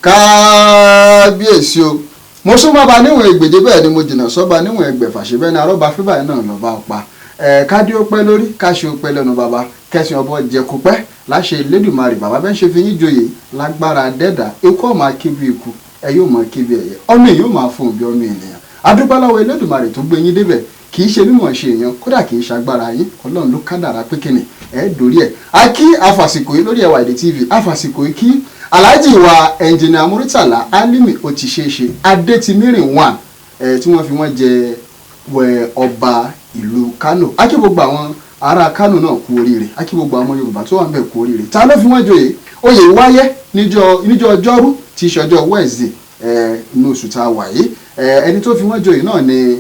Kábíyèsí o, mo súnmọ́ ba níwọ̀n ẹgbẹ̀je, bẹ́ẹ̀ ni mo jìnnà sọ́ba níwọ̀n ẹgbẹ̀fà, ṣe bẹ́ẹ̀ ni arọ́ba fíbà náà lọ́ba ọ̀pá ẹ̀. Kádé ó pẹ́ lórí, káṣe ó pẹ́ lẹ́nu, bàbá kẹsàn-án ọbọ̀ jẹ kó pẹ́ láṣẹ Elédùmarè. Bàbá bẹ́ẹ̀ ṣe fi yín joyè, lágbára dẹ́dà, ikú ọ̀ máa ké bí ikú, ẹ yóò máa ké bí ẹyẹ, ọmọ èyí yóò máa fún bí ọmọ ènìyàn. Adúpẹ́ lọ́wọ́ Elédùmarè tó gbé yín débẹ̀. Kì í ṣe mímọ̀ ṣe èèyàn, kódà kì í ṣagbára yín. Ọlọ́run ló kádàrá pé kíni ẹ dórí ẹ̀. A kí afàsìkò yìí lórí Ẹwà Èdè TV, afàsìkò yìí kí Alhaji wa Ẹnjìnìà Muritàlá Alimi Otiṣeṣe Adétìmírìn one ẹ, tí wọ́n fi wọ́n jẹ wẹ ọba ìlú Kánò. A kí gbogbo àwọn ará Kánò náà kú oríire, a kí gbogbo àwọn Yorùbá tó wà ń bẹ̀ kú oríire. Ta ló fi wọ́n joyè? Oyè wáyé níjọ́ ọjọ́rú tí í ṣọjọ́ Wednesday ẹ ní oṣù tá a wà yìí. Ẹni tó fi wọ́n joyè náà ni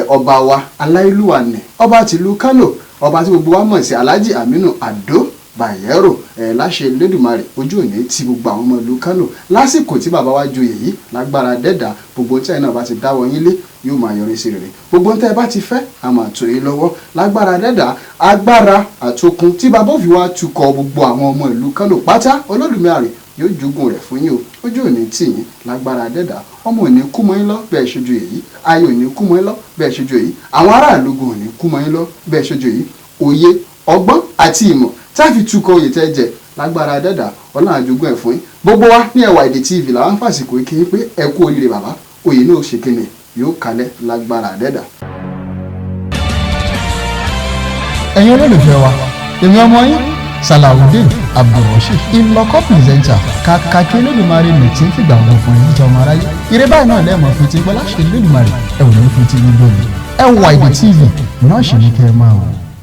ọba wa aláìlúwà ní ọba tìlú Kánò, ọba tí gbogbo wa mọ̀ sí Alhaji Aminu Ado Bayero ẹ. Láṣẹ Elédùmarè, ojú òní ti gbogbo àwọn ọmọ ìlú Kánò lásìkò tí bàbá wa joyè yìí. Lágbára dẹ́dà, gbogbo tí ẹ̀yin náà bá ti dáwọ́ yín lé yóò máa yọrí sí rere. Gbogbo tẹ́ ẹ bá ti fẹ́, a máa tó yín lọ́wọ́ lágbára dẹ́dà. Agbára àtòkun tí bàbá òfin wa tukọ̀ gbogbo àwọn ọmọ ìlú Kánò pátá, Olódùmarè yóò jogún rẹ̀ fún yín o. Ojú òní tì yín lágbára dẹ́dà. Ọmọ òní kú mọ́ yín lọ bẹ́ẹ̀ ṣojú èyí, ayé òní kú mọ́ yín lọ bẹ́ẹ̀ ṣojú èyí, àwọn aráàlú gan òní kú mọ́ yín lọ bẹ́ẹ̀ ṣojú èyí. Òye, ọgbọ́n àti ìmọ̀ tá a fi tukọ̀ oyè tẹ́ jẹ, lágbára dẹ́dà, Ọlọ́run àjogún ẹ̀ fún yín. Gbogbo wa ní Ẹwà Èdè TV làwọn fàsìkò kí pé ẹ kú oríire bàbá. Oyè náà ṣe kíni yóò kalẹ̀ lágbára dẹ́dà. Ẹ̀yin olólùfẹ́ wa, èmi ọmọ yín Salawudeen Abdulrasheed ìlọkọ presenter, kàkàkí Olódùmarè nì tí ń fìgbà wọn fún yín jọmọ aráyé. Ire báyìí náà lẹ́ẹ̀mọ́ fi ti gbọ́ láṣẹ Olódùmarè. Ẹ ò ní fi ti gbogbo mi. Ẹwà Èdè TV náà ṣì ní kẹ́ ẹ máa wò.